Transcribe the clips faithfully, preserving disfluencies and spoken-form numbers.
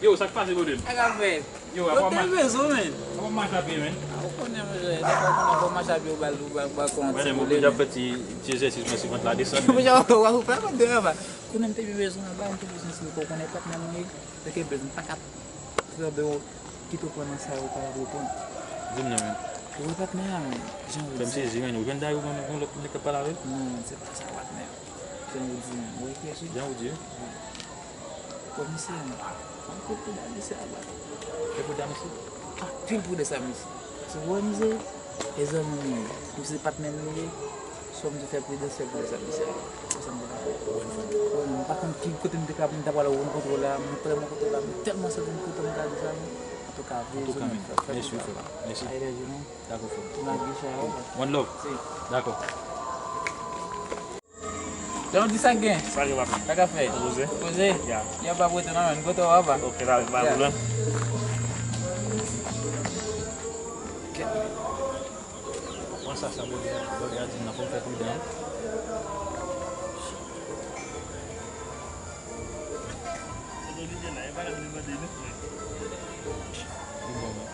Yo, sa k pase, brother? Sa k ap fèt? Yo, yo te bezwen, men. Apa mache a pye, men? Ah, ou konnen, monchè, depi ou konnen, apa mache a pye, ou ba l, ou ba l, ou ba l kòman ti pwoblèm. Mwen deja fè ti, ti egzèsis mwen sou vant la desann. Monchè, ou, ou, ou fè mwen de anba. Konnen m te byen bezwen anba, m te bezwen si ou konnen patnè mwen ye. Te ke bezwen pa ka fè de kite w pran nan sa yo pa reponn. Di m non, men. Ou wè patnè a, men, jan ou di. Fè m sezi, men, ou jwenn dayou, men, yon lòt nèg k ap pale avè l? Non, se pa sa, patnè. Jan ou di, men, ou wè kiyès wi? Jan ou di, wi. Komisè, men. Anpil pou da misye a, baz. Fè pou da misye? Anpil pou de sa, misye. Se ou wè misye? E zanmi m li ye. Misye patnè m li ye. Sò m di fè pridans, fè pridans ak misye a. Se sa m te ka fè. Ou wè, m pa konn ki kote m te ka, m ta pral rankontre w la, m prè mwen kote w la, m tèlman santi m kontan m ka di sa, men. Antouka, veye jounen, frè, fè pridans. Mèsi, frè. Mèsi. Ay, lè jounen. Dakò, frè. Tout lage chay a, wi. One love. Si. Dakò. Jan w di sa k gen? Sa gen, papi. Sa k ap fèt? Poze. Poze? Ya. Yo pa pote non, men. Kote w apa? Ok, la, ba boul, hein. Pran sa, sa, bòdè a, bòdè a di m nan, fò m fè pridan. Li bon, men.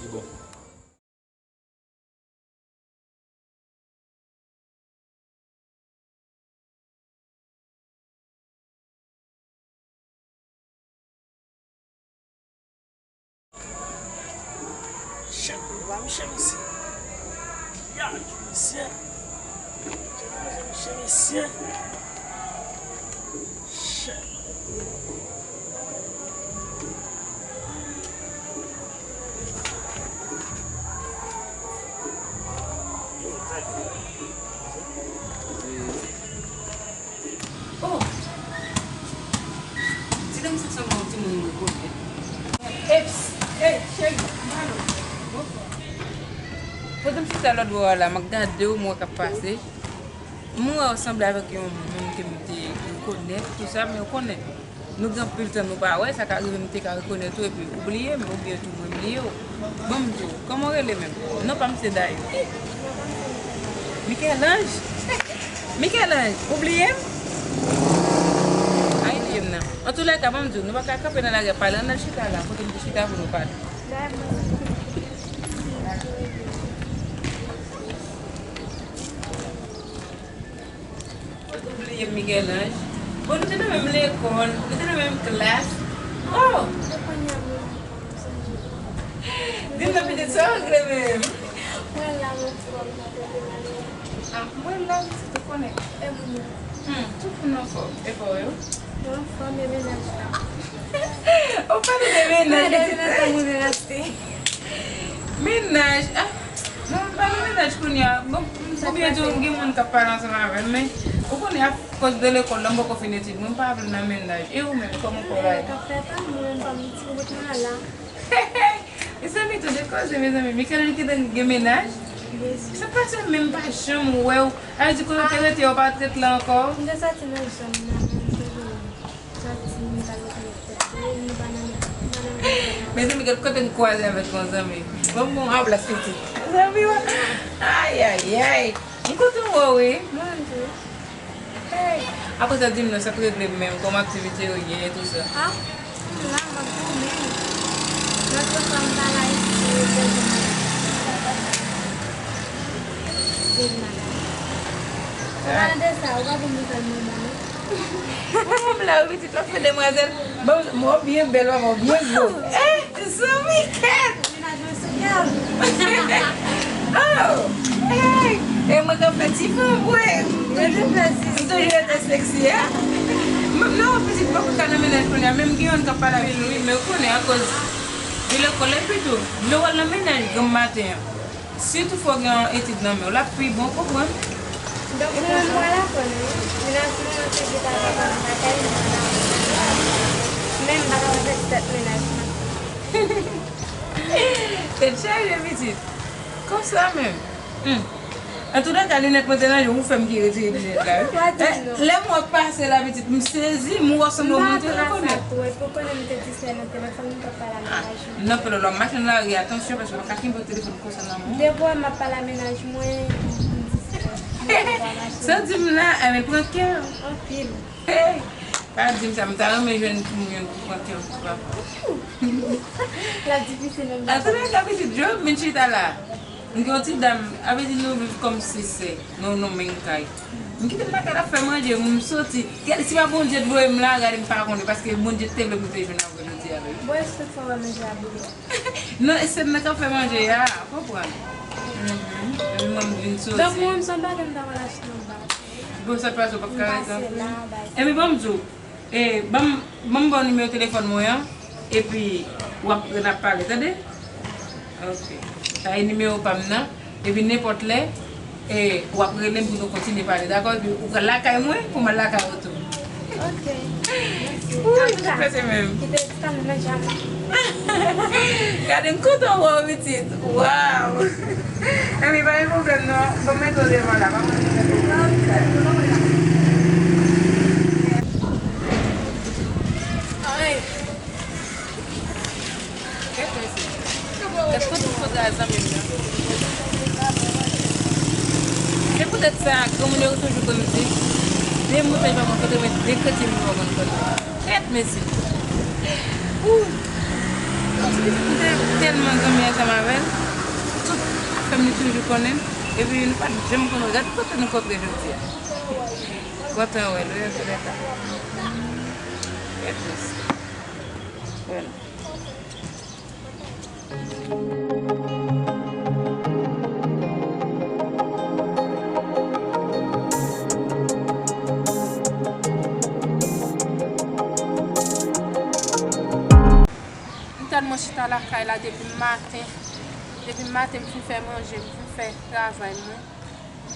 Li bon. Shit, ou pa mouche misye. Ya, misye. Mouche misye. Shit. Oh! Di dan m sa sanble yon timoun mwen konnen. Eps! Ey, cheri! Malo! Bonswa! Pandan m chita lòt bò a la, m ap gade w, m wè k ap pase. M wè w sanble avèk yon moun ke m te rekonèt, tou sa, men w konnen. Nou gen anpil tan nou pa wè, sa ka rive m te ka rekonèt ou epi ou bliye m, oubyen tou mwen bliye w. Ban m di w, kòman w rele menm? Non pa m se Dayou. Michel-Ange? Michel-Ange, ou bliye m? Ay, bliye m nan. Antoulèka, ban m di w, nou pa ka kanpe nan lari ap pale, ann al chita la, kote m te chita pou nou pale. Ou bliye m, Michel-Ange. Bon, nou te nan menm lekòl, nou te nan menm klas. Oh! Di m non, pitit, sa w regle menm? Mwen la, mwen fò, mwen te degaje. Ah, mwen la, pitit, ou konnen. E moun yo? Hmm, tout moun anfòm. E pa w yo? Mwen anfòm, e mennaj la. Ou pale de mennaj, pitit. Mennaj, mennaj, ah. Non, m pa nan mennaj kounye a. Bon, oubyen tou, m gen moun k ap pale ansanm avè m, men ou konnen, akòz de lekòl la, m poko fin etid mwen, m pa vle nan mennaj. E ou menm, kòman kò w la ye? K ap fèt, mwen menm pa m ti bout mwen la. Mezanmi, tande koze, mezanmi. Michel-Ange gentan gen mennaj? Sa pase menm pa janm wè w. Sa vle di kote w te rete, w pa t ret la ankò? M te soti nan zòn nan, men m te vini. Sòti, m t al retounen tèt mwen, m pa nan, m pa nan menm zòn nan. Mezanmi, gad kote m kwaze avèk yon zanmi. Bon, bon, a plas pitit. Zanmi w. Ay, ay, ay. M kontan wè w, wi. Mwen tou. Hey. Apre sa, di m non, sa k regle m menm, kòman aktivite yo ye, tou sa. Ah, m la, m ap goumen. Lòt fwa, m pa la isit, se yo bezwen mwen. Se m la. An palan de sa, ou pa pou m di kòl mwen ban non. Ou fanm la, wi, pitit, w ap fè demwazèl. Bon, mwen byen bèl, papa, w byen gwo. Eh, zanmi kèt! Mennaj mwen sou kè m. Oh! Hey! E mwen k ap fè ti fanm, wi. M toujou rete seksi, a. M, non, pitit, poko ka nan mennaj kounye a. Menm gen youn k ap pale avè nou, wi, men ou konnen, akòz de lekòl, epi tou, lè w al nan mennaj granm maten an, sitou fò w gen yon etid nan men w, l ap pi bon, w konprann? Donk, mwen, mwen lakòl, wi. Mennaj mwen, mwen te di papa, papa, m pa ka vin nan lakòl. Men m pa ka fè ti tèt mennaj mwen. Tèt chaje, pitit. Konsa menm. Hmm. Antoulèka, linèt mwen te nan je w, ou fè m ki retire linèt la, wi. Lè m wè w pase la, pitit, m sezi, m wè w sanble yon moun m te rekonèt. Tou, epi w konnen m te di sè nan telefòn, m t ap pale a mennaj mwen. Nan pè lòlò, m mache nan lari, atansyon, paske w pa ka kenbe telefòn konsa nan men w. Depi w wè m ap pale a mennaj mwen, m di sè. Sa w di m la, a, men pran kè. Anpil. Hey! Pa di m sa, m ta renmen jwenn pou m jwenn pou pran kè m pou papa. L ap difisil menm. Antouka, pitit, jodi m vin chita la. M gen yon ti dam, ap di nou viv kòmsi se nou, nou menm kay. M kite m lakay la fè manje, m soti. Gade, si pa Bondye t voye m la, gade m pa konnen, paske Bondye te vle m te jwenn avè jodi a, baby. Bon, èske tout fwa w manje a boulè? Non, e se m nan k ap fè manje a, konprann. Mhm. Epi mwen, m vin soti. Donk, mwen, m se yon bagay m ta pral achte yon bak. Bon, sa pase, w p ap ka rete anpil. Epi, ban m di w, e, ban m, ban m ba w nimewo telefòn mwen an, epi w ap, n ap pale, tande? Ok. Sa e nimewo pa m nan. Epi nenpòt lè, e, w ap rele m pou nou kontinye pale, dakò? Epi ou pral lakay mwen, pou m al lakay ou tou. Ok. Mèsi. Wi, antouka, se menm. Kite ti kanal nan djama. Gade, m kontan wè w, pitit. Waw! Epi pa gen pwoblèm, non. Ban m mete w devan la, pa mwen. Ay. Gad kote m kontre a zanmi m nan. Se poutèt sa, granmoun yo toujou konn di, de moutèj pa konn kote, men de kretyen yo konn kote. Trèt, mesye. Ou, m te tèlman zanmi ansanm avè l, tout afè m li toujou konnen, epi nou pa t janm konnen. Gad kote nou kontre jodi a. Kontan wè l, wi, antoulèka. Trèt, mesye. Bon. M tèlman chita lakay la depi maten. Depi maten, m fin fè manje, m fin fè travay mwen.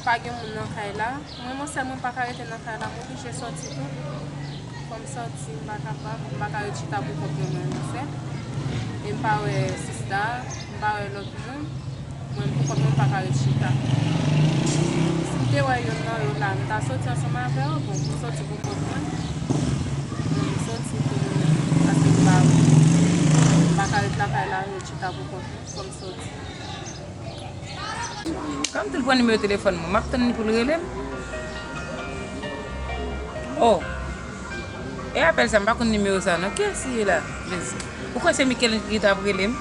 Pa gen moun nan kay la. Mwen, mwen sèl mwen pa ka rete nan kay la, m oblije sòti tou. Fò m sòti, m pa kapab, m pa ka ret chita pou kont mwen, mwen, mwen sèl. E m pa wè sista, m pa wè lòt moun. Mwen, pou kont mwen, m pa ka ret chita. Si m te wè youn nan yo la, m ta sòti ansanm avè yo, bon, pou sòti pou kont mwen. Mwen, m sòti pou mwen, paske m pa, m pa ka ret lakay la, ret chita pou kont mwen, fò m sòti. Kòm tou l pran nimewo telefòn mwen, m ap tann li pou l rele m. Oh. E apèl sa, m pa konn nimewo sa non. Kiyès li ye la? Mèsi. Ou kwè se Michel ki t ap rele m?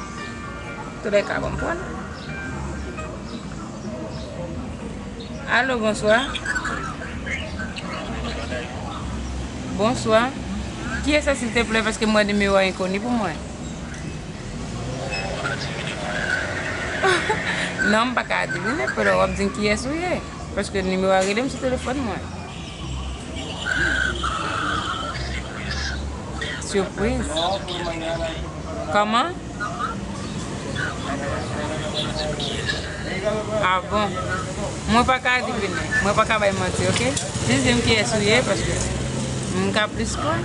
Toulèka, bon, m pran. Alo, bonswa. Bonswa. Kiyès sa, silteplè, paske m wè nimewo a enkoni pou mwen. Non, m pa ka adivine, pero w ap di m kiyès ou ye. Paske nimewo a rele m sou telefòn mwen. Sipriz. Kòman? Ah bon? Mwen pa ka adivine. Mwen pa ka bay manti, oke? Jis di m kiyès ou ye, paske m ka plis kwè.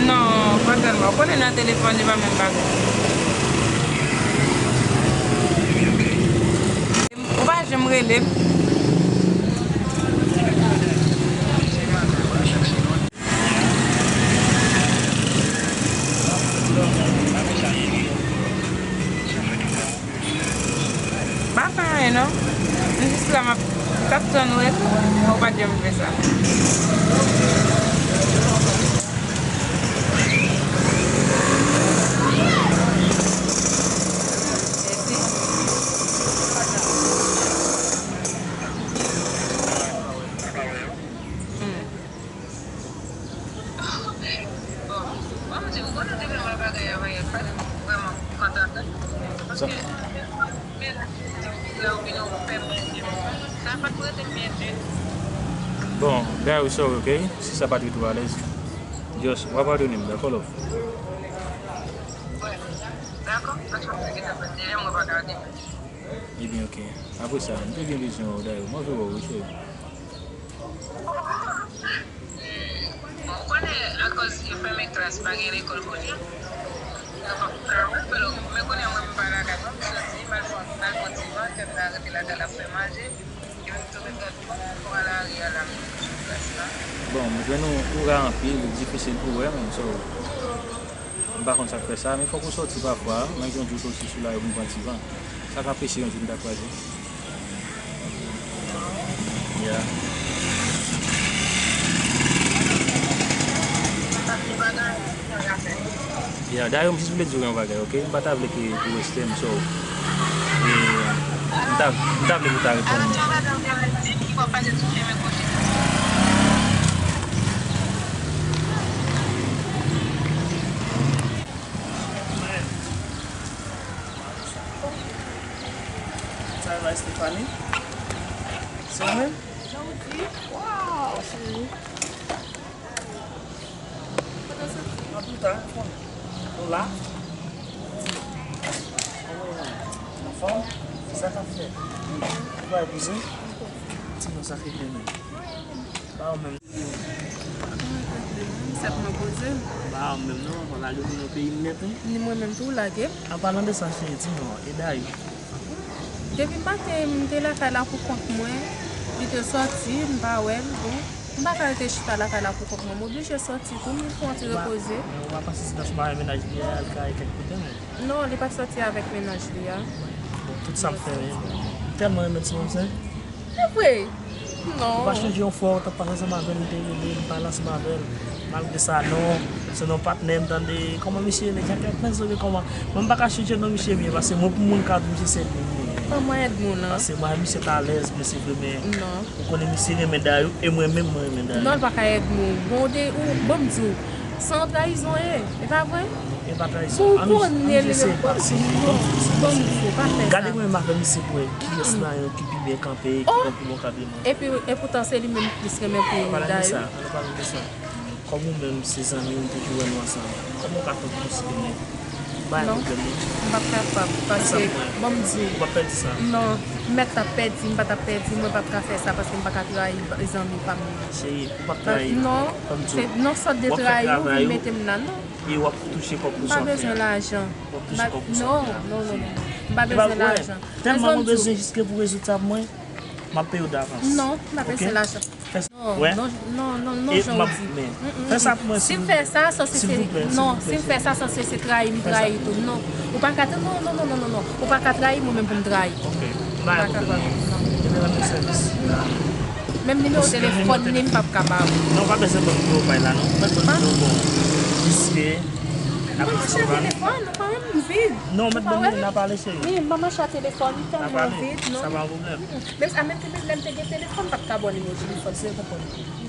Non, pa tèlman. Ou konnen nan telefòn, li pa menm bagay. Ou pa janm rele m. Pa fè anyen non. M jis la, m ap, m t ap tann ou epi ou pa t janm fè sa. Mèsi. Hmm. Bon, ban m di w, kote w te vin wè bagay a, mwen pa t vrèman kontan, non. Paske men la ou vin ou fè mwen, sa pa t rete m byen ditou. Bon, Dayou, sorry, ok? Si sa pa t rete w alèz, just, w a padone m, dakò, love? Wè, dakò, paske mwen gentan fè deja, mwen pa ka rete. Ebyen, ok. Apre sa, m te byen bezwen wè w, Dayou. M anvi wè w, wi, cheri. Bon, ou konnen, akòz yo fèmen klas, pa gen lekòl kounye a. Yo p ap ka wè, men kounye a mwen, m pa lakay mwen, m soti, m al fè, m al fè ti van, kè m ta rete lakay la, ap fè manje, epi m tou vin gade, m pran lari a la, m sou klas la. Bon, m jwenn ou, ou ra anpil, li difisil pou w wè m, so, m pa konn sa k fè sa, men fòk ou soti pafwa, menm jan w di w soti sou lari pou m pran ti van. Sa ka peche yon jou n ta kwaze. Yeah. Ya, dayè, m jis vle di w yon bagay, oke? M pa ta vle ke ou rejte m, so, e, m ta, m ta vle pou w ta reponn mwen. Sa va, Stephanie? Se ou menm? Jan w di? Waw, cheri. Kote w soti? Mwen ap chita, fon. Ou la? Anfòm? Sa k ap fèt? Ou pa bouze? Ti moun sa fè byen menm. Ba w menm. Sèt mwen poze. Ba w menm non, mwen lage pou nan peyi m nèt wi. Ni mwen menm tou lage. An palan de sa cheri, di non, e Dayou? Depi maten m te lakay la pou kont mwen, li te sòti, m pa wè l, bon. M pa ka rete chita lakay la pou kont mwen, m oblije sòti tou, m fè yon ti repoze. Men ou pa panse se nan sèman mennaj li a, l ka al kèk kote menm? Non, li pa sòti avèk mennaj li a. Bon, tout sa m fè, men m tèlman renmen ti manzè. Se vre? Non. Ou pa chonje yon fwa ou t ap pase ansanm avè l, m te rele l, m pale ansanm avè l. Malgre sa, non, se nan patnè m tande. Kòman misye rele? Jakèt, men zanmi, kòman? Mwen, m pa ka chonje non misye byen, paske mwen, pou moun ka di misye, se li m ye. Ban mwen èd moun an. Paske mwen, misye t alèz, men se vre, men ou konnen misye renmen Dayou, e mwen menm, mwen renmen Dayou. Non, l pa ka èd moun. Bon, de, ou, ban m di w, se yon trayizon ye, e pa vre? E pa trayizon. Pou konnen li se pa, se non, ban m di w, pa fè sa. Gade mwen menm avè misye pou wè kiyès nan yo ki pi byen kanpe, ki pran pi bon kanpe. Epi, epoutan, se li menm ki plis renmen pou Dayou. Ann pale de sa, ann pale de sa. Kòm ou menm, se zanmi, m toujou wè nou ansanm. Kòman w ka fè pou plis renmen? Bay pwoblèm non. M p ap kapab, paske, ban m di w. Ou p ap pèdi sa. Non, m mèt t ap pèdi, m pa t ap pèdi, mwen p ap ka fè sa, paske m pa ka trayi zanmi pa m nan. Cheri, ou p ap trayi. Non, se non sòt de trayi ou vin mete m la, non. E w ap touche kòb pou sa w fè a. M pa bezwen lajan. W ap touche kòb pou sa w fè a. Non, non, non, non. M pa bezwen lajan. Tèlman mwen bezwen jiske pou rezoud sa pou mwen, m ap peye w davans. Non, m pa bezwen lajan. Fè sa. Non, non, non, non, jan w di. Fè sa pou mwen, silvouplè. Si m fè sa, sanse se, non, si m fè sa, sanse se trayi m trayi tou. Non. Ou pa ka, non, non, non. Ou pa ka trayi m, ou menm pou m trayi. Ok. M pa ka, non. Menm nimewo telefòn li, m p ap ka ba ou. Non, pa bezwen ban m nimewo pa l la, non. Mwen ban m nimewo bon. Jiske n ap fè sa. Mwen pa mache a telefòn, ou pa wè m vid. Non, mwen ban m nimewo, n a pale, cheri. Wi, m pa mache a telefòn, li tèlman vid, non. Sa pa yon pwoblèm. Men sa, menm lè m te gen telefòn, m pa t ka ba w nimewo telefòn. Se konprann.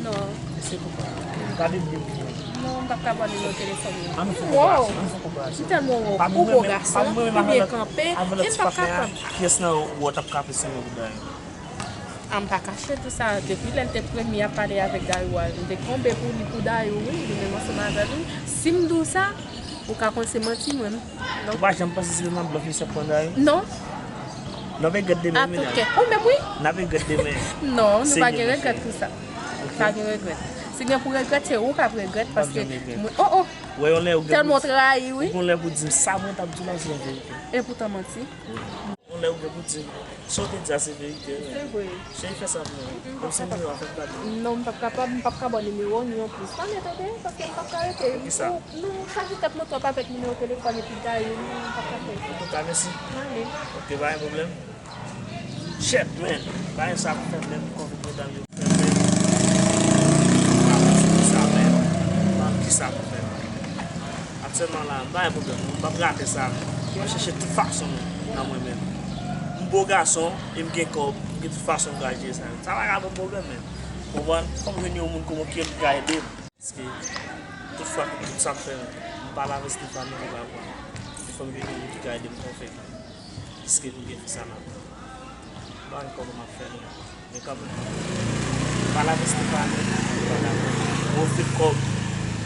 Non. Se konprann. Gade byen pou mwen. Non, m pa t ka ba w nimewo telefòn ou. An nou fè koperasyon, an nou fè koperasyon. M tèlman wè w gwo gason, ou byen kanpe, e m pa kapab. Kiyès nan yo ou t ap ka fè sèlman pou Dayou? A, m pa kache tou sa. Depi lè l te premye ap pale avèk Dayou a, m te tonbe pou li, pou Dayou, wi, li menm ansanm avè l, wi. Si m di w sa, ou ka konn se manti mwen. Ou pa janm panse se nan blòf misye ap pran Dayou? Non. N ap regrèt demen, wi. Atouke, ou menm, wi. N ap regrèt demen. Non, nou pa gen regrèt pou sa. Pa gen regrèt. Si gen pou regrèt, se ou k ap regrèt, paske mwen, oh, oh, tèlman w trayi, wi. Ou gon lè pou di m sa mwen t ap di w la, se yon verite. Epoutan manti. Yon lè ou gen pou di m, sa w te di a se verite, wi. Se vre. Cheri, fè sa pou mwen. Menm si nimewo a fè m gade. Non, m p ap kapab, m p ap ka ba w nimewo ni yon plis. Pale tande, paske m p ap ka rete. Poukisa? Non, sa ki tèt mwen twòp avèk nimewo telefòn epi Dayou, non, m p ap ka fè sa. Antouka, mèsi. Ale. Ok, pa gen pwoblèm. Shit, man. Pa gen sa pou fè menm, konvik medam yo. Aktyèlman la, m pa gen pwoblèm non, m p ap rate sa. M ap chèche tout fason nan mwen menm. M bo gason, e m gen kòb, m gen tout fason m ka jere sa yo. Sa pa ka ban m pwoblèm menm. Konprann? Fò m jwenn yon moun kòman ki ka ede m. Paske tout fwa, tout sa m fè, m pale avèk Stephanie, li pa pran. Fò m jwenn yon moun ki ka ede m konvèk li. Piske m gen fè sa nan men. M pa konn kòman m ap fè non. Men kanmenm, m pale avèk Stephanie, li pa dakò. M ofri l kòb,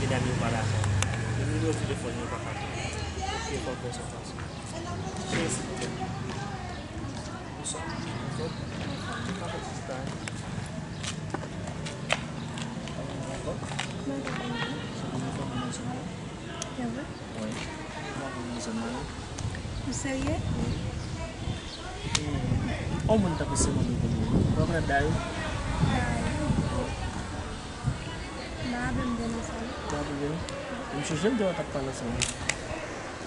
medam yo pa dakò. Menm nimewo telefòn yo pa ka pran. Ok, fò m fè sa fason. Cheri, silvouplè. Bonswa. Anfòm? Ou ka fè ti chita, hein? Anfòm? Anfòm, anfòm, anfòm. Wi. Kòman pou nou zòn nan? Ou serye? Wi. E, yon moun t ap eseye mande pou nou. Ou pa konn Dayou? Dayou? M pa raple m de non sa non. Ou pa raple de non? M sonje m te wè w t ap pale ansanm.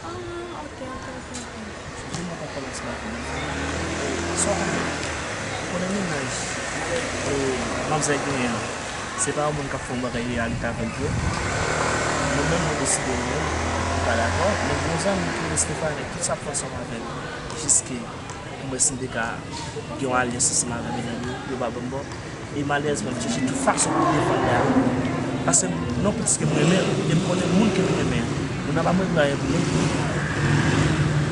Ah, ok, ok, ok, ok. M sonje m wè w t ap pale ansanm avè m. Sa w konnen? Ou konnen mennaj, e, manmzèl genyen an. Se pa yon moun k ap fè yon bagay reyalite avè l vre. Mwen menm, mwen deside mwen menm. Pa dakò, men gon zanmi ki rete Stefano, tout sa pou fè ansanm avè l, jiske m wè si m te ka gen yon alyans ansanm avè medam yo, yo pa ban m bò. E malerezman, m chèche tout fason pou m defann Dayou. Paske non, piske m renmen l, e m konnen moun ke m renmen an. Moun nan pa mande anyen pou mwen.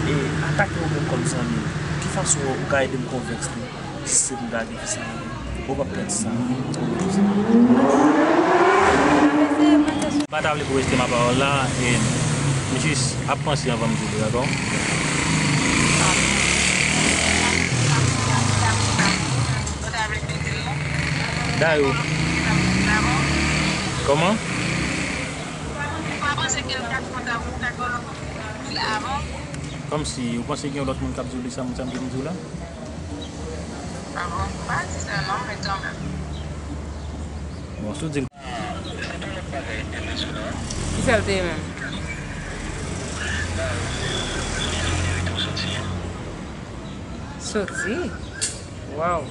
E atake w menm kòm zanmi, ki fason ou ka ede m konvenk li? Si se pou m gade fi sa, ou p ap pèdi sa. M pa ta vle pou reste ma pawòl la, e m jis ap panse anvan m di li, dakò? Dayou. Kòman? Kòmsi, ou panse gen yon lòt moun k ap di w li sa, moun sa m vin di w la? Ah bon, m pa di sa non, men kanmenm. Bon, si w di l. Ki sa l te ye menm? Soti? Waw.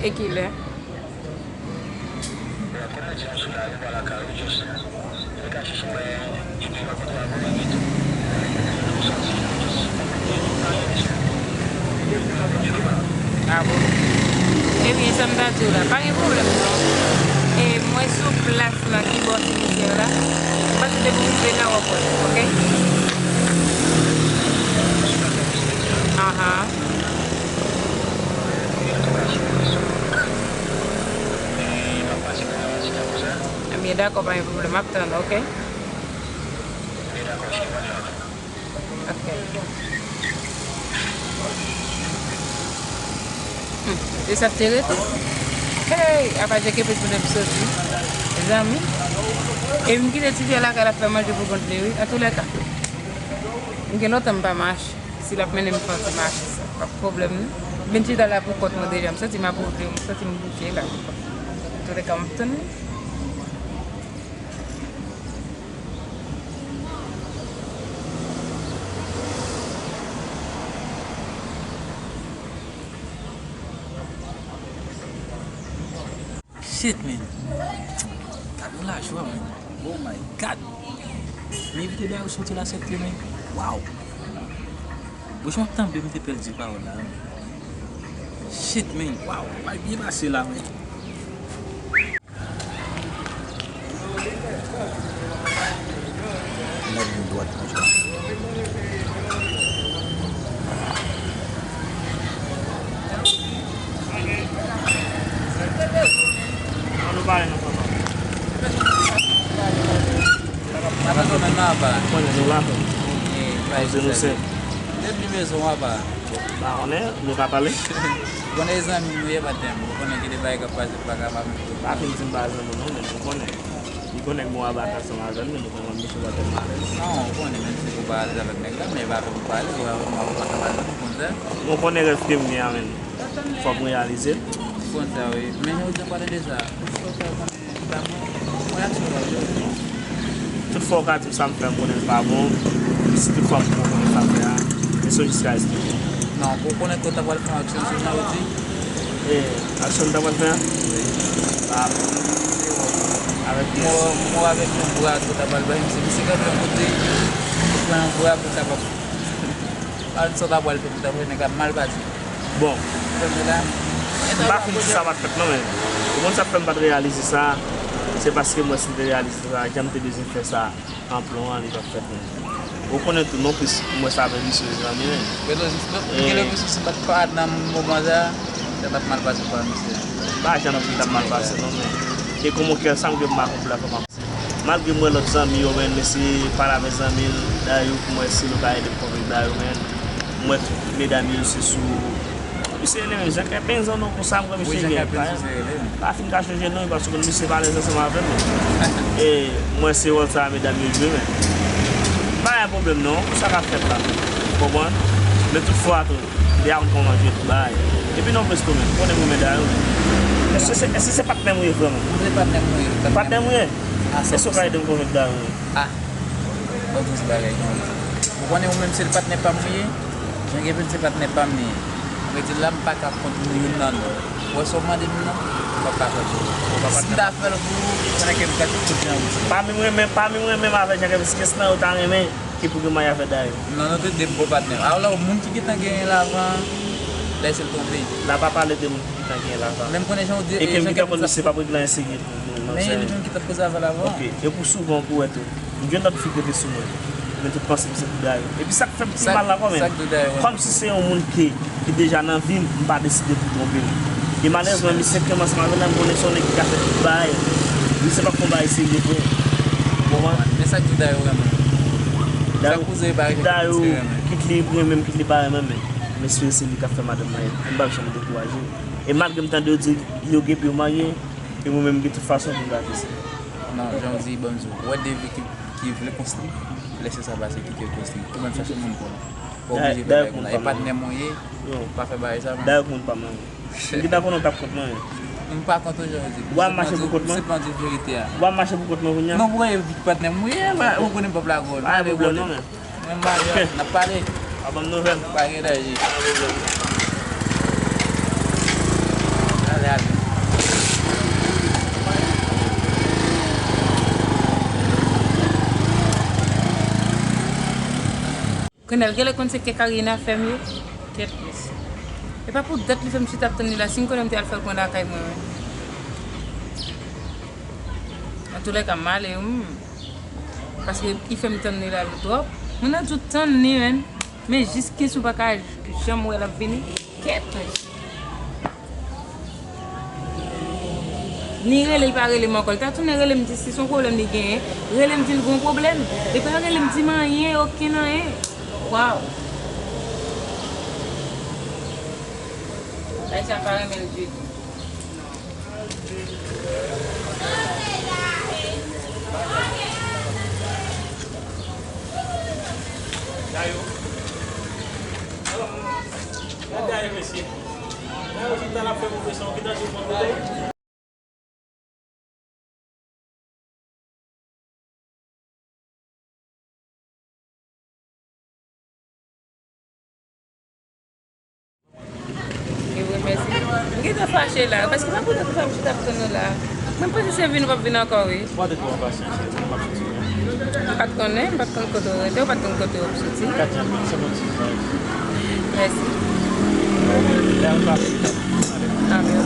E kilè? Ah bon? Ebyen, sa m ta di w la, pa gen pwoblèm non. E mwen sou plas la ki bò simityè la. Paske depi w rive la, w ap wè, oke? Ahan. Ebyen, dakò, pa gen pwoblèm, m ap tann, oke? Ok. Hmm, e sa k te rete? Hey, apa Djeke pèt pou lè m soti. Mezanmi. E m kite ti fi a lakay la fè manje pou kont li, wi. Antoulèka, m gen lontan m pa mache. Si l ap mennen m fè yon ti mache, sa pa pwoblèm, non. M vin chita la pou kont mwen deja. M santi m ap woule, m santi m bouke la pou kont mwen. Antoulèka, m ap tann li. Shit, man. Gad yon lajwa, man. Oh my God. M envite Dayou soti la sèt, man. Wow. Bouch mwen tanbe m te pèdi pawòl la, man. Shit, man. Wow. Pral byen pase la, man. Nèg nou dwat konsa. An nou pale non papa. Papa, kòman nou apa? Konnen nou la. Koze nou senp. Depi mezon apa? Pa konnen, nou ka pale. Ou konnen zanmi nou ye, patnè m. Ou konnen gen de bagay k ap pase, m pa ka pa menm. Pa fin di m pa zanmi w non, men ou konnen. Li konnen m bon avè ak ansanm avè l, men nou konnen misye pa tèlman alèz. Non, ou konnen, menm si ou pa alèz avèk nèg la, men e pa avè m ou pale, ou avè m ou pa ka pale, ou konn sa. Ou konnen rèv ke m gen an, men fòk m reyalize l. Ou konn sa, wi. Men jodi a pale de sa. Tout fwa w ka di m sa m fè, m konnen l pa bon. Si tout fwa m konnen sa m fè a, men se w jis ka esplike m. Non, pou w konnen ke w ta pral fè yon aksyon sou sa w di. E, aksyon m ta pral fè a? Wi. A, avèk kiyès? Mò, mò avèk yon bra ke w ta pral bay misye. Misye kanpe yon kote, ou pran yon bra pou w kapab. Al sa w ta pral fè, pou w ta pral fè nèg la mal pase. Bon. Kounye la, m pa fin di sa pa t fèt non, men ou konn sa k fè m pa t reyalize sa, se paske m wè si m te reyalize sa, jan m te bezwen fè sa an plan an, li p ap fèt menm. Ou konnen tou, non plis, m wè sa avè misye zanmi, men. Gen lè misye, si m pa t pa nan moman sa, sa t ap mal pase pou misye. Pa janm di l t ap mal pase non, men. E kòman kè sa m gen pou m akonpli la, fò m Malgre m wè lòt zanmi yo, men, m eseye pale avèk zanmi l, Dayou, pou m wè si nou ka ede m konvenk Dayou, men, m wè tout medam yo se sou, misye rele menm Jean Kèpenzon non, konsa m wè misye gen pa, pa fin ka chanje non, paske konn misye pa alèz ansanm avè m, men, e m wè se wòl sa medam yo jwe, men, pa gen pwoblèm non, konsa k ap fèt la, ou konprann, men tout fwa tou, Dayou konn kòman jwe tout bagay. Epi non presto menm, konnen m renmen Dayou menm. Èske se, èske se patnè m ou ye vrèman? M se patnè m ou ye. Patnè m ou ye? Èske w ka ede m konvenk Dayou menm? Ah. Bon, tout bagay konn. Ou konnen ou menm se patnè pa m ou ye? Jan gen se patnè pa m li ye. Sa vle di la m pa ka kont nou youn nan nou. Ou wè sa w mande m nan? M p ap ka fè l pou ou. Si m ta fè l pou ou, konnen ke m pèdi tout jan ou di. Pami m renmen, pami m renmen m avè Jan Kèvis, kès nan yo ta renmen ki pou gen marye avè Dayou. Non, nou te de bon patnè. Alò, moun ki gentan genyen lavan, lèse l tonbe. La pa pale de moun ki gentan genyen lavan. Men m konnen jan ou di, e ke m gentan konn misye p ap regle anyen serye pou nou. Men li menm ki t ap koze avè l avan. Ok, e pou souvan pou wè tou. M gen lòt fi kote sou mwen. Men tout panse m se pou Dayou. Epi sa k fè m pi mal la kòmè. Kòmsi se yon moun ki, ki deja nan vi m, m pa deside pou twonpe l. E malerezman, misye k kòmanse m avè l la, m konnen se yon nèg ki ka fè tout bagay. Misye p ap fè yon bagay serye vre. Ou konprann? Men sa k di Dayou renmen. Dayou, kit li renmen m, kit li pa renmen m, men m espere se li k ap fè madanm nan, m p ap janm dekouraje. E malgre m tande yo di yo gen pou yo marye, e mwen menm, de tout fason, pou m gate sa. Non, jan w di, ban m di w, ou wè de vi ki, ki vle konstwi, lèse sa pase, kite yo konstwi. Ou menm chache moun pou ou. Pa oblije fè bagay konsa. E patnè m ou ye, pa fè bagay sa, man. Dayou moun pa m nan. M gentan konnen w t ap kont mwen. M pa kont ou, jan w di. W ap mache pou kont mwen? Se pa di verite a. W ap mache pou kont mwen kounye a? Non, ou wè, patnè m ou ye, ou konnen m p ap lage w. Pa gen pwoblèm non, men. Mwen m marye, n ap pale. Pa ban m nouvèl. Pa gen danje. Ale, ale. Kenèl, genlè konn se kè Karina fè m ye. Kèt mesye. E pa pou dat li fè m chita ap tann li la, si m konnen m te al fè l pran lakay mwen, wi. Antoulèka, m ale, wi. Paske li fè m tann li la twòp. Moun nan di w tann li, menn. Men jiskisi w pa ka janm wè l ap vini. Kèt, mesye. Ni rele, li pa rele m ankò. Li ta tounen rele m, di si se yon pwoblèm li genyen. Rele m, di l gen yon pwoblèm. Li pa rele m, di m anyen, okenn anyen. Waw. Ayisyen pa renmen l ditou. Dayou. Gad Dayou, mesye. Dayou chita l ap fè move son, ki tande w pran bouteyi. E vre, mèsi. M gentan fache la, paske pa pou tèt ou fè m chita ap tann ou la. Mwen panse se vin ou p ap vin ankò, wi. Ou pa te twò enpasyans, cheri, m ap soti. M pa t konnen, m pa t konn kote w rete, ou pa t konn kote w ap soti. Kat jan, se bon ti jan. Mèsi. Lè ou pa vin. Amèn.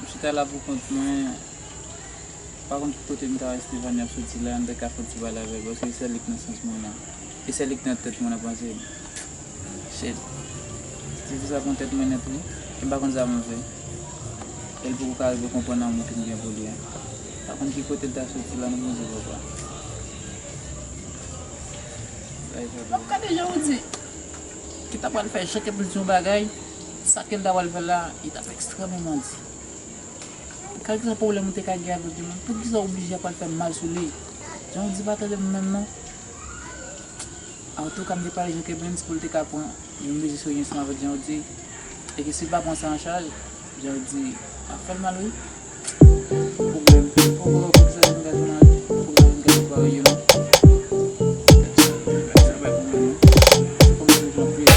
M chita la pou kont mwen. Pa konn ki kote m ta wè Stephanie ap soti la, m te ka fè ti pale avè l, paske e sèl li k nan sans mwen la. E sèl li k nan tèt mwen la panse. Shit. Ti fi sa pran tèt mwen nèt wi. E m pa konn sa pou m fè. E l poko ka rive konprann lanmou ke m gen pou li a. Pa konn ki kote l ta soti la non Bondye papa. Sa e fè. W ap gade jan ou di. Ki ta pral fè Jan Kèvis di yon bagay, sa ke l ta pral fè la, li t ap ekstrèmeman di. Kèlkeswa pwoblèm ou te ka gen avèk yon moun, poukisa w oblije ap al fè mal sou li? Jan w di pa tande m menm non. Antouka, m te pale Jan Kèvis pou l te ka pran yon mezi serye ansanm avèk jan w di. E ke si l pa pran sa an chaj, jan w di, ap fè l mal wi. Pwoblèm. Pwoblèm, poukisa vin gade nan pwoblèm, vin gade pare yo non. Sa pa pwoblèm non. Kòm se jan priye.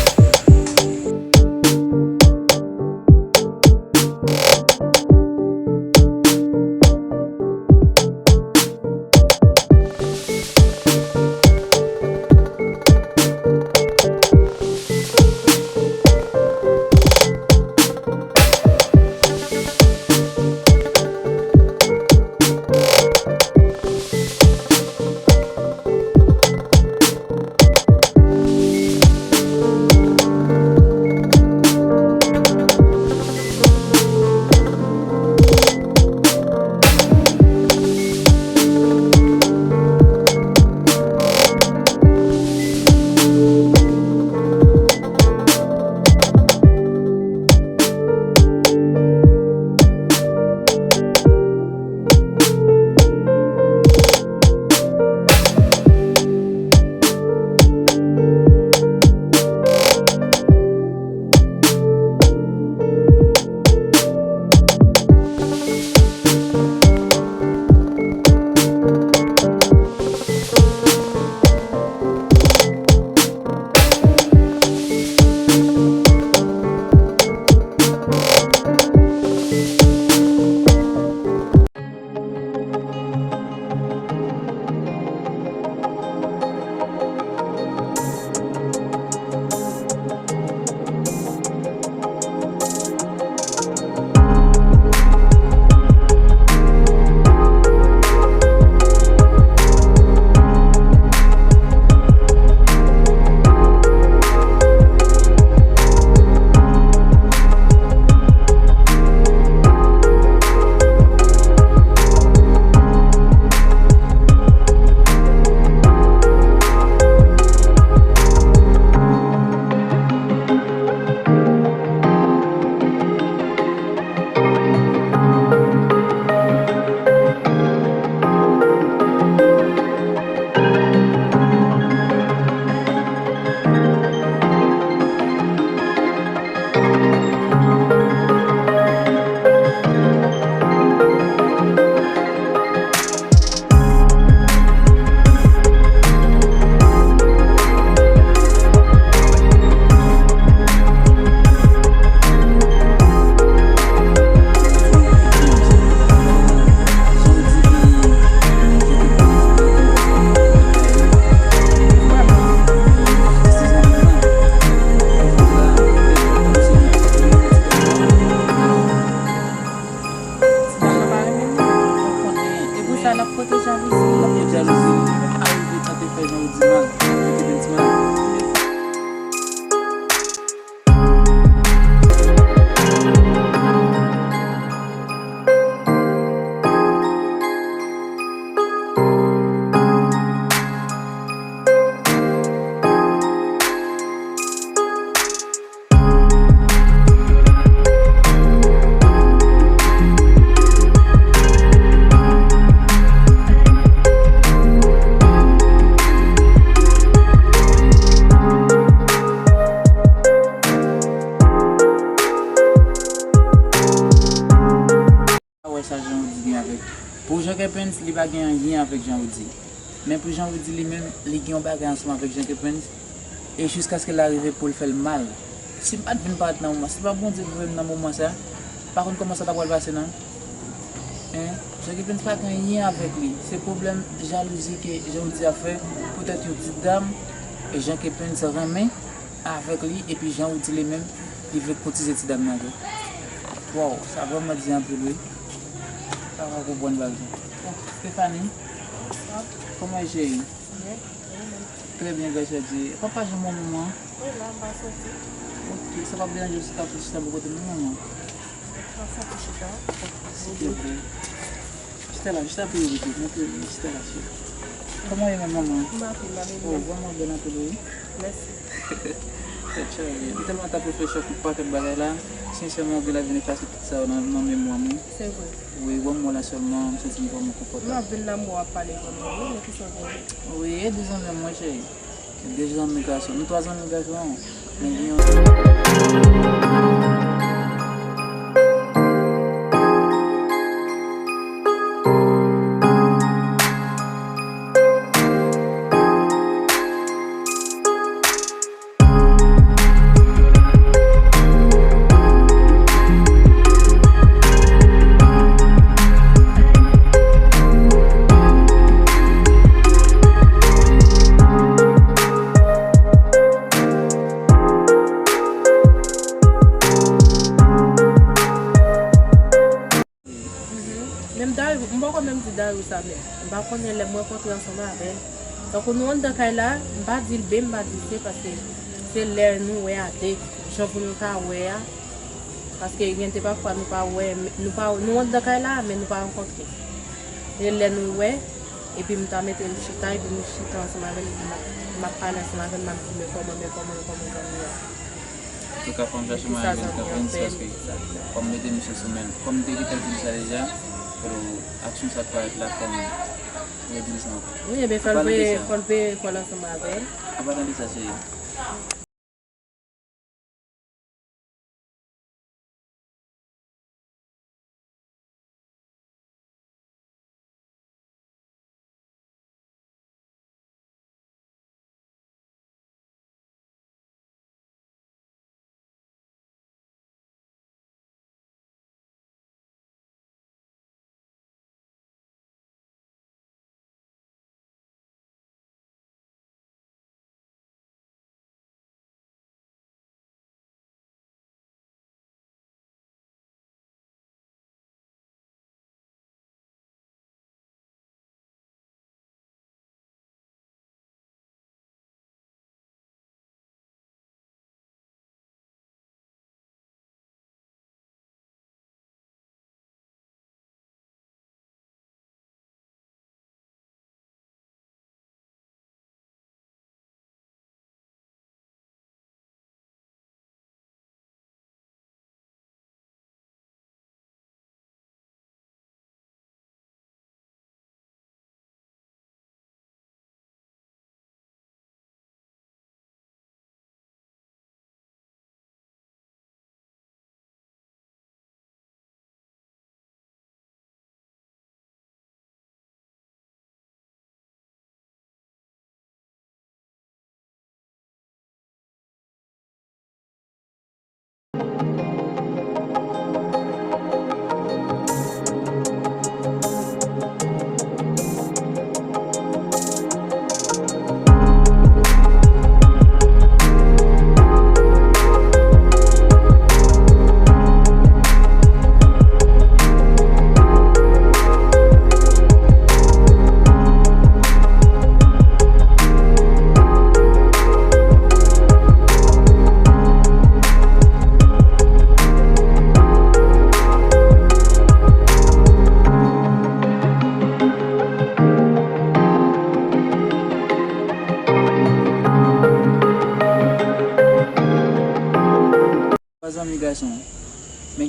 Sa n ap pote jalouzi. N ap pote jalouzi, li menm arive tante fè Jean Woody mal. Li te byen ti mal. Pa wè sa Jean Woody gen avèk. Pou Jean Kepens, li pa gen anyen avèk Jean Woody. Men pou Jean Woody li menm, li gen yon bagay ansanm avèk Jean Kepens. E jiskaske l arive pou l fè l mal. Si m pa t vin parèt nan moman, si pa Bondye ki voye m nan moman sa, pa konn kòman sa ta pral pase non. Hein? Jean Kepens pa gen anyen avèk li. Se pwoblèm jalouzi ke Jean Woody ap fè. Poutèt yon ti dam, e Jean Kepens renmen avèk li, epi Jean Woody li menm, li vle koutize ti dam nan tou. Waw, sa vrèman di anpil wi. Pa ka konprann bagay sa. Bon, Stephanie, kòman e cheri? Byen, e ou menm? Trè byen, gras a Dye. Papa, jan manman an? Wi, la, m pa soti. Ok, sa p ap deranje w si w ta fè chita bò kote m, manman? Anfen, pou chita. Silvouplè. Chita la, chita pou yo, montre li, chita la, cheri. Kòman w ye menm, manman? M anpil, m anpil. Oh, vrèman bèl anpil, wi. Mèsi. Tèt chaje. M tèlman ta pou fè chòk yon pakèt bagay la. Sensèman, ou genlè vin efase tout sa yo nan, nan memwa m, wi. Se vre. Wi, wè m wè la sèlman, m santi m vrèman konfòtab. M ap vin nan mwen w ap pale vrèman, wi, men kisa w gen? Wi, e de zanmi mwen, cheri. De zanmi gason. Nou twa zanmi gason. Men gen yon. Mhm. Men m Dayou, m poko menm di Dayou sa, men m pa konnen lè m rankontre ansanm avè l. Tankou nou anndan kay la, m pa di l B, m pa di l C, paske se lè nou wè a de, jan pou nou ta wè a. Paske gen de pafwa nou pa wè, nou pa, nou anndan kay la, men nou pa rankontre. E lè nou wè, epi m ta mete l chita, epi m chita ansanm avè l, epi m ap, m ap pale ansanm avè l, m ap di, men kòman, men kòman, men kòman zanmi a? Antouka, fò m chache mwayen jwenn Kevin, paske fò m mete misye sou men l. Kòm m te gentan di l sa deja, aksyon sa k parèt la, fò m redwi l sa ankò. Wi, ebyen, fò l veye, fò l veye kò l ansanm avè l. Apadan de sa, cheri.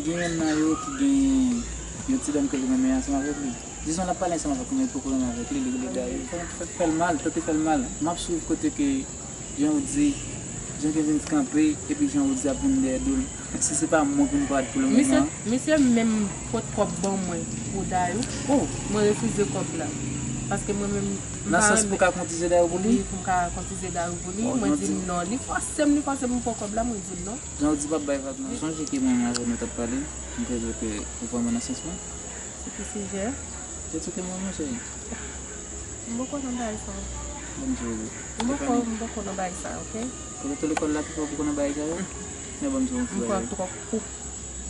Gen yonn nan yo ki gen yon ti dam ke li renmen ansanm avèk li. Dizon l ap pale ansanm avèk li, men li poko renmen avèk li, li rele Dayou. Fè, fè, fè l mal, tante fè l mal. M ap swiv kote ke Jan Roody, Jan Kevin kanpe, epi Jan Roody ap vin dèyè do l. Si se pa mwen pou m pa pou le moman. Misye menm pot kòb ban mwen pou Dayou. Oh, mwen refize kòb la. Paske mwen menm, m Nan pa sans pou renmen ka kontize Dayou pou li? Wi, pou m ka kontize Dayou pou li. Oh, Mwen Jan di Roody. M non. Li fòse m, li fòse m pou kòb la, mwen di l non. Jan Roody p ap bay vag non. Sonje ke mwen menm avè w nou t ap pale, m te di w ke ou vrèman nan sans mwen. Se ki sijè? It's okay, mwen, mwen, cheri. M poko nan bagay sa. Bon, m di w, M poko, Stephanie. M poko nan bagay sa, ok? Kote lekòl la ki fè w poko nan bagay sa yo? Men bon, m di w yon ti M pran bagay. Twòp kou.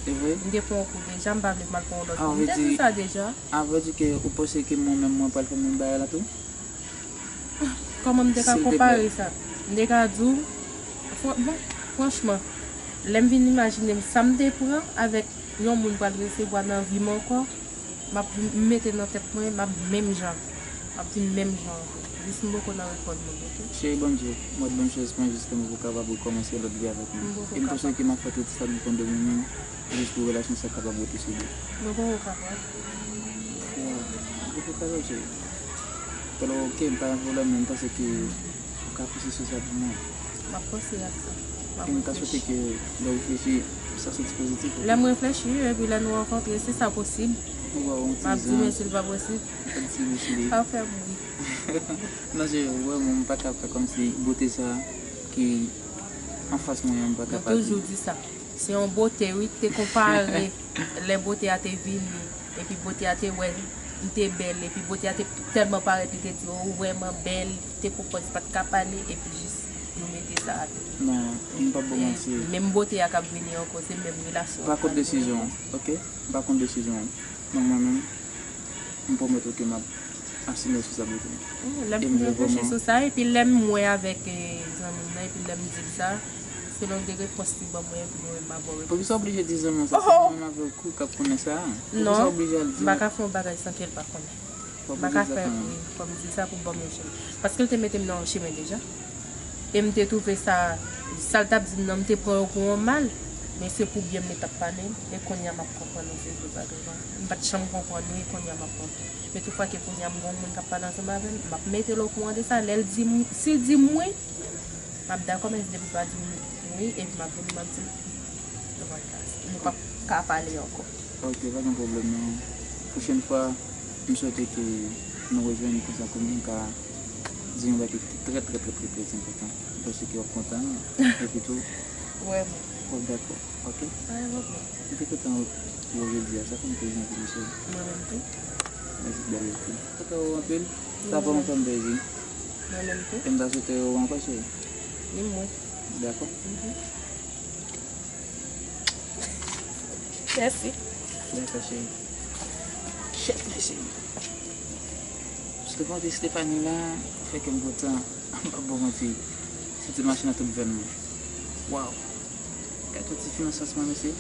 E vre? M te pran yon kou deja, m pa vle m al pran yon lòt Ah, kou. M vle te di, di sa deja. Ah, vle di ke ou panse ke mwen menm mwen pral fè menm bagay la tou? Kòman m te ka Silvouplè. Konpare sa? M te ka di w, fran- bon, franchman, lè m vin imajine m sa m te pran avèk yon moun pral resevwa nan vi m ankò, m ap m mete nan tèt mwen, m ap menm jan. M ap vin menm jan ankò. Jis m poko nan rekòd moun, ok? Cheri, ban m di w, mwen ban m chans mwen jis ke mwen pou kapab rekòmanse lòt vi avèk mwen. M poko E m panse kapab. Ke m ap fè tout sa m konn de mwen menm, jis pou relasyon sa kapab rete sou do. Mwen poko kapab. Mwen poko kapab, cheri. Alò, ok, m pa gen pwoblèm, men m panse ke ou ka panse sou sa pou mwen. M ap panse ak sa. M ap E m ka swete reflechi. Ke lè w reflechi, sa soti pozitif, ok? Lè m reflechi, epi lè nou rankontre, si sa posib, Ou va wè yon ti m ap di, men jan, si l pa posib, yon ti bouch li. Pa fè m ri. Non, se vrèman, m pa ka fè kòmsi bote sa ki anfas mwen an, m pa Mwen kapab. Toujou di sa. Se yon bote, wi, te konpare lè bote a te vini, epi bote a te wè m te bèl, epi bote a te tèlman parèt, li te di, "Oh, ou vrèman bèl," te konprann, se pa t ka pale, epi jis nou mete sa atè. Non, m p ap ba w manti. Menm bote a k ap vini ankò, se menm relasyon an. Pa kont desizyon an, ok? M pa kont desizyon an. Donk, mwen menm, m pwomèt ou ke m ap asime responsablite m. Wi, lè m E m fin vle reflechi vrèman sou sa, epi lè m wè avèk, eh, zanmi m nan, epi lè m di l sa, selon de repons li ban mwen, epi mwen menm m ap ba w repons. Poukisa w oblije di zanmi w sa? Se mwen menm avè w k ap konnen sa. Poukisa w oblije al di l? Non, m pa ka fè yon bagay san ke l pa konnen. M pa ka fè, wi, fò m di l sa pou ban m yon chemen. Paske l te mete m nan yon chemen deja. E m te twouve sa, sa l t ap di m nan, m te pran yo pou yon mal. Men se pou byen m li t ap pale m. E kounye a m ap konprann yon seri de bagay. M pa t janm konprann, wi, kounye a m ap konprann. Men tout fwa ke kounye a m gen yon moun k ap pale ansanm avè m, m ap mete l okouran de sa. Lè l di m, si l di m wi, m ap dakò, men si depi l pa di m wi, epi m ap vini, m ap di l, nou pa ka, nou p ap ka pale ankò. Ok, pa gen pwoblèm non. Pwochèn fwa, m swete ke nou rejwenn konsa pou m ka di yon bagay ki trè, trè, trè, trè, trè enpòtan. M panse ke w ap kontan, epi tou, Vrèman. W ap dakò, ok? Pa gen pwoblèm. M te kontan wè w jodi a, sa fè m plezi anpil, cheri. Mwen menm tou. Mèsi, bèl fi. Kontan wè w anpil. Sa fè lontan m te di. Mwen menm tou. E m ta swete wè w ankò, cheri. Ni mwen. Dakò. Mhm. Mèsi. Dakò, cheri. Chèf, mèsi. Stephanie, Stephanie la, fè kè m kontan. M p ap ba w manti. Se ti machin nan tout vèn mwen. Waw. Gade yon ti fi nan sans mwen, mesye.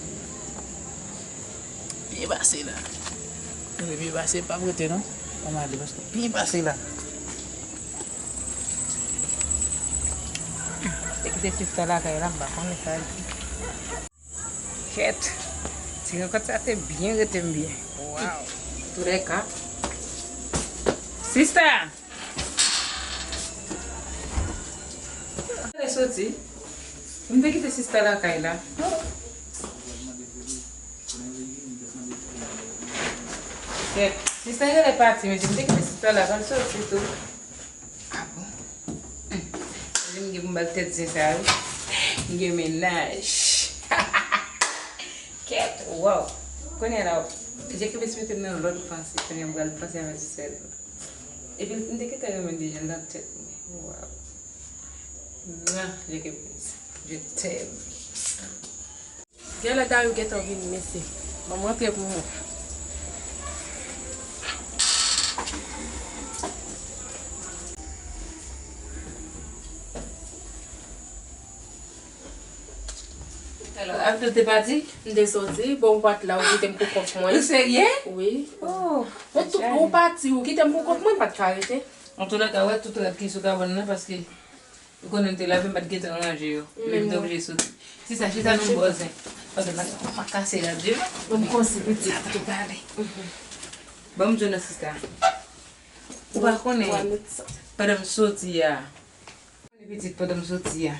Byen pase la. Mwen byen pase, m p ap rete non. Ann ale, paske byen pase la. Te kite sista lakay la, m pa konnen sa l di. Kèt. Ti rankont sa te byen rete m byen. Waw. Toulèka. Sista! Mwen soti. M te kite sista lakay la. Kèt. Sista genlè pati, mesye. M te kite sista la, pa l soti tou. Ah bon? Hmm. Li m gen pou m ba l tèt zen sa, wi. M gen mennaj. Kèt, waw. Kounye a la, Jacques mete m nan lòt panse. Kounye a m pral panse avè l sèlman. Epi m te gentan renmen deja l nan tèt mwen. Waw. Mwa, Jacques, je t'aime. Genlè Dayou gentan vini, mesye. Ban m rantre pou mwen. Alò, Abdou te pati? M te soti, bon, ou pa t la, ou kite m pou kont mwen. Ou serye? Wi. Oh, ou tou, ou pati, ou kite m pou kont mwen, m pa t ka rete. Antoulèka, wè tout rad ki sou kabann nan, paske ou konnen m te lave, m pa t gentan ranje yo. Men m te oblije soti. Sista, chita nou bò zen. Pandan m ap kase radyo. Bon, m konsi pitit. Ap tou pale. Ban m di w non, sista. Ou pa konnen, pandan m soti a, konnen pitit, pandan m soti a.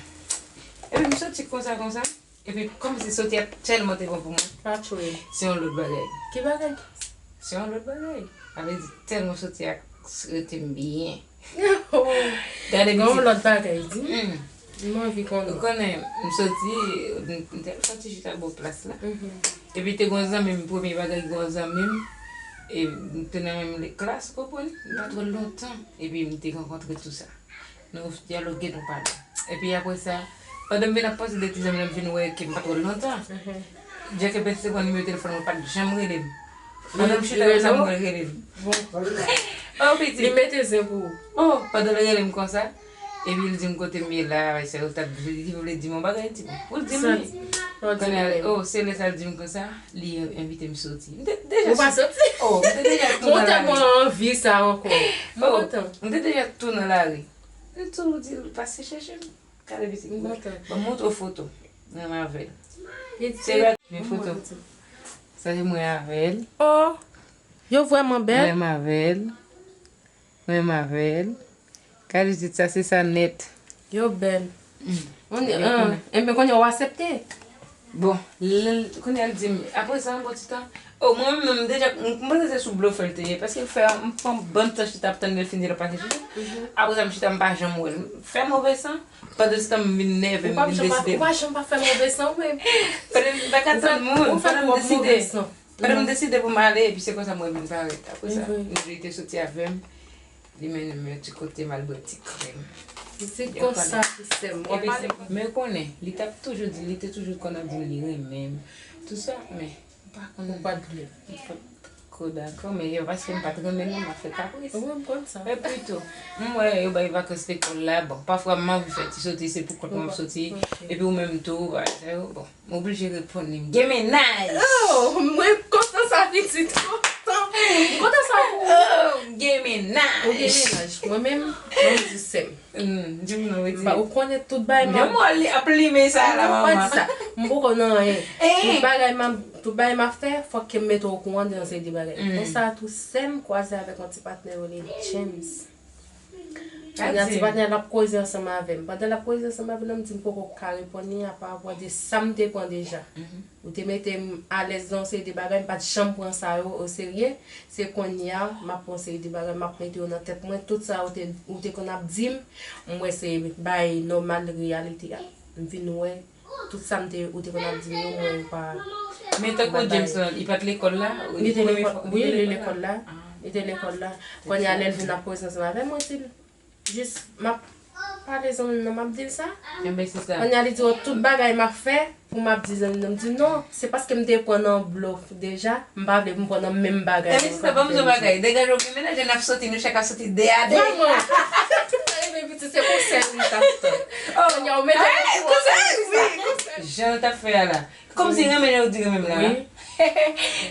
Epi m soti konsa, konsa. Epi kòmsi soti a tèlman te bon pou mwen. Pa tchwe. Se yon lòt bagay. Ki bagay? Se yon lòt bagay. Sa vle di, tèlman soti a rete m byen. Gade pitit. Gon lòt bagay, di. Hmm. M anvi konnen. Ou konnen, m soti, m, m te al fè ti chita bò plas la. Mhm. Epi te gon zanmi m, premye bagay gon zanmi m, e m te nan menm le-, klas, ou konprann? M pa twò lontan, epi m te rankontre tou sa. Nou dyaloge, nou pale. Epi apre sa, pandan m vin ap panse de ti zanmi m, m vin wè ke m pa twò lontan. Mhm. Djèkèpens te pran nimewo telefòn mwen, pa t janm rele m. Pandan m chita konsa, mwen rele m. Bon. Oh, pitit. Li mete zen pou ou. Oh, pandan l rele m konsa, epi l di m kote m ye la, sa yo t ap, li vle di m yon bagay, ti bon. Pou l di m li. Kounye a, oh, se lè sa l di m konsa, li envite m soti. M te deja soti. Ou pa soti? Oh, m te deja tou nan lari. Mwen tèlman anvi sa ankò. Mwen kontan. M te deja tou nan lari. M tou di l pase chèche m. Gade pitit mwen. Ban m montre w foto. Mwen avè l. Se la, men foto. Sa se mwen avè l. Oh, yo vrèman bèl. Mwen avè l. Mwen avè l. Gade pitit, sa se sa nèt. Yo bèl. Mm. Enben, kounye a w aksepte. Bon, lè l, kounye a l di m, apre sa, yon bon ti tan, oh, mwen menm, m deja, m, m panse se sou blofè l te ye, paske l fè, m pran bann tan chita ap tann lè l fin di l ap pase chèche m. Mhm. Apre sa, m chita, m pa janm wè l. M fè move san, pandan se tan, m vin nève, m vin deside. Ou pa janm pa fè move san, ou menm. Pandan m pa ka tann moun, pandan m deside. Pandan m deside pou m ale, epi se konsa mwen vin parèt. Apre sa, m di li te soti avè m. Li mennen m yon ti kote, m al bwè ti krèm. Se konsa ki sè m. Epi, men konnen, li t ap toujou di, li te toujou konn ap di m li renmen m. Tou sa, men, m pa konn. Ou pa t vle. M pa t ko dakò, men yo, paske m pa t renmen l, m ap fè kapris. Wi, m konn sa. Epi tou, m wè yo bay vakans lekòl la, bon, pafwa m anvi fè ti soti, se pou kont mwen m soti, epi ou menm tou, bagay sa yo, bon. M oblije reponn li. M gen mennaj! Oh, mwen kontan sa pitit, kontan. M kontan sa pou ou. Oh, m gen mennaj! Ou gen mennaj. Mwen menm, mwen di sè m. Hmm, di m non, wi, di. Ou konnen tout bagay m ap. Jan mwen li ap limen sa la, manman. M pa di sa. M poko nan anyen. Tout bagay m ap, tout bagay m ap fè, fòk ke m mete w okouran de yon seri de bagay. Konsa tou, sè m kwaze avèk yon ti patnè yo rele James. Kounye a ti patnè l ap koze ansanm avè m. Pandan l ap koze ansanm avè m, m di m poko ka reponn li a pa rapò de sa m te pran deja. Ou te mete m alèz nan yon seri de bagay, m pa t janm pran sa yo oserye. Se kounye a, m ap pran yon seri de bagay, m ap mete yo nan tèt mwen. Tout sa ou te, ou te konn ap di m, m wè se bay nòmal reyalite a. M vin wè Tout sa m te, ou te konn ap di m yo, mwen pa. Men tankou James lan, li pa t lekòl la? Li te lekòl, wi, li lekòl la. Li te lekòl la. Kounye a, lè l vin ap koze ansanm avè m, mwen di l, jis, m ap pale zanmi m nan, m ap di l sa. Enben, se sa. Kounye a, li di, oh, tout bagay m ap fè pou m ap di zanmi m nan. M di, non, se paske m te pran nan blòf deja. M pa vle pou m pran nan menm bagay. Ebyen, sista, ban m di w yon bagay. Degaje w, gen mennaj, n ap soti, nou chak ap soti de a de. Vrèman. Sa rive piti, se konsèy wi, sa, sista. Oh. Kounye a, ou mete l nan konsèy, wi, konsèy. Jan l t ap fè a la. Kòmsi renmen jan w di renmen m nan la.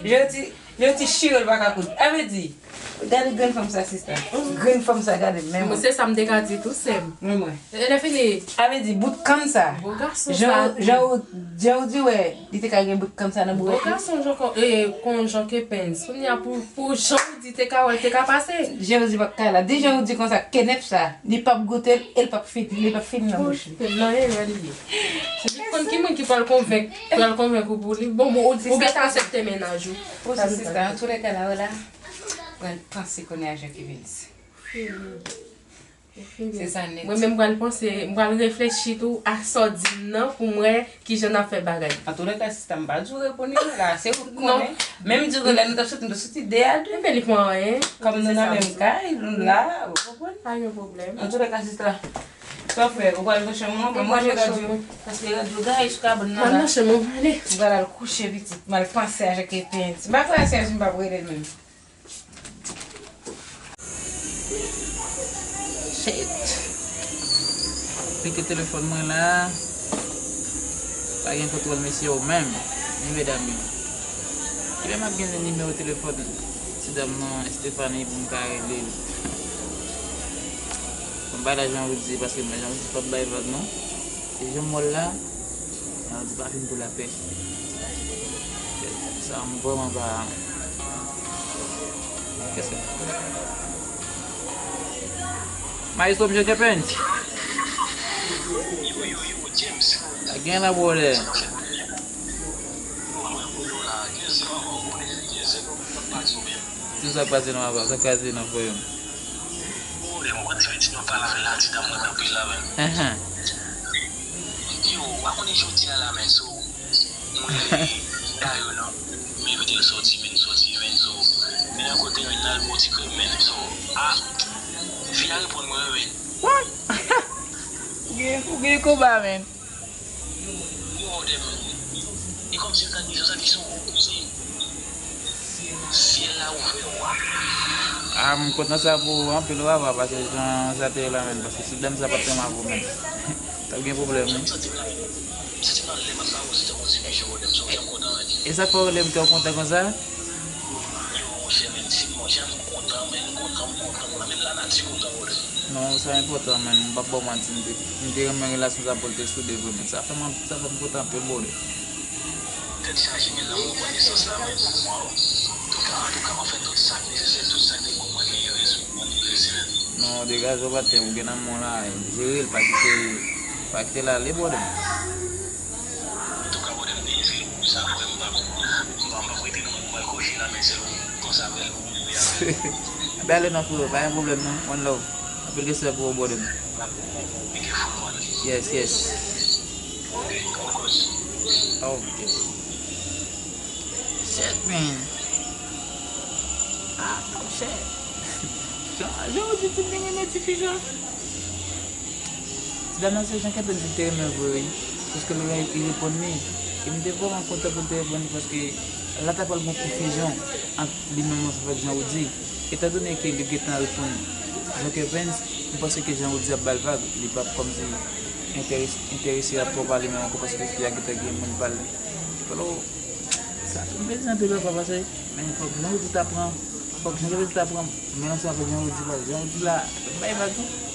Jan w di, jan w di chire l pa ka koud. A vle di, gade grenn fanm sa, sista. Grenn fanm sa, gade menm. Se sa m te ka di tou, sè m. Wi, mwen. E lè fini. A vle di, bout kann sa. Bo gason sa. Jan w, jan w di, wè. Li te ka gen bout kann sa nan bourèt li. Bo gason jan kon, e, kon jan ke pens. Kounye a pou, pou jan w di te ka wè, te ka pase. Jan w di pa ka la. Di jan w di konsa, kenèp sa, li p ap goute l, e l p ap fin, li p ap fin nan bouch li. Nan erè li ye. Ou konn ki moun ki pral konvenk, pral konvenk ou pou li. Bon, bon, ou, ou gentan aksepte mennaj ou. Pou sa, sista, antoulèka la, w la, pral panse kounye a jan ki pens. Se sa nèt. Mwen menm m pral panse, m pral reflechi tou a sa w di m nan pou m wè kijan n ap fè bagay. Antoulèka, sista, m pa di w reponn li non la, se ou k konnen. Menm di w lè nou t ap soti, nou t ap soti de a de. Enben li pa anyen. Kòm nou nan menm kay, nou la, ou konprann? Pa gen pwoblèm. Antoulèka, sista, sa w fè, ou pral nan chanm ou, mwen manje radyo. Paske radyo gaye sou kabann nan la. Pral nan chanm ou, ale. M pral al kouche pitit, m al panse a jan ke penti. M pa kwè a sèz m p ap rele l menm. Shit. Pike telefòn mwen la. Pa gen kontwòl mesye yo menm, ni medam yo. Kiben m ap gen nimewo telefòn ti dam nan, Stephanie, pou m ka rele l. Bon, bay la Jan Woody, paske mwen Jan Woody p ap bay vag non. Se Jan Mòl la, Jan Woody pa vin pou lapè. Sa m vrèman pa. Kèske. Maestro, m Joker Prince. Gen la, brother. Tout sa k pase nan apa, sa k pase nan frè m. Enhen. Yo, w a konnen jodi a la, men, so, mwen, da yo non, m envite l soti, men, soti, men, so, men, nan kote, men, nan l bò ti krèm, men, so, a, fi a reponn mwen, men. What? Ou gen, ou gen konba, men. Yo, de, men, e kòmsi m ta di, sa di son, se, syèl la ouvè, wa. Ah, m kontan sa pou ou anpil, wa, wa, paske jan sa te ye la, men, paske si dam sa pa t renmen avè w, men. T ap gen pwoblèm, wi. E sa k fè w rele m ke w kontan konsa? Non, sa enpòtan, men m p ap ba w manti, m te, m te renmen relasyon sa pou l te soude vre, men sa fè m, sa fè m kontan anpil, brother. Tèt chaje, men lanmou pran nesans la, men, waw. Antouka, antouka, m ap fè tout sa k nesesè, tout sa k depann mwen, men, men. Non, degaje w, patnè, ou gen nan men w la, jere l, pa kite, pa kite l ale, brother. Antouka, brother, m dezi, sa fè m pa, m pa, m pa rete nan mwen, m pral kouche la, men sèlman, konsa, bèl, bèl, bèl. Bèl, non, frè, pa gen pwoblèm, non, one love. Anpil respè pou ou, brother. Be careful, man. Yes, yes. Ok, of course. Ok. Shit, man. Ah, shit. Jan, jan ou di ti nèg nan ti fi sa. Ti dam nan se Jean Kèpèn li te renmen vre, wi. Paske lè li reponn li, e m te vrèman kontan pou l te reponn li, paske la ta pral gen konfizyon ant li menm ansanm avèk Jean Rudy. Etandone ke li gentan reponn Jean Kèpèn, m panse ke Jean Rudy ap ba l vag, li p ap kòmsi enterese, enterese ap twò pale menm ankò, paske fi a gentan gen moun pa l. Fòlò, sa fè m plezi anpil, papa, paske, men fòk Jean Rudy ta pran, fòk Jean Kèpèn ta pran, men ansanm avèk Jean Rudy, paske Jean Rudy la, bay vag, wi.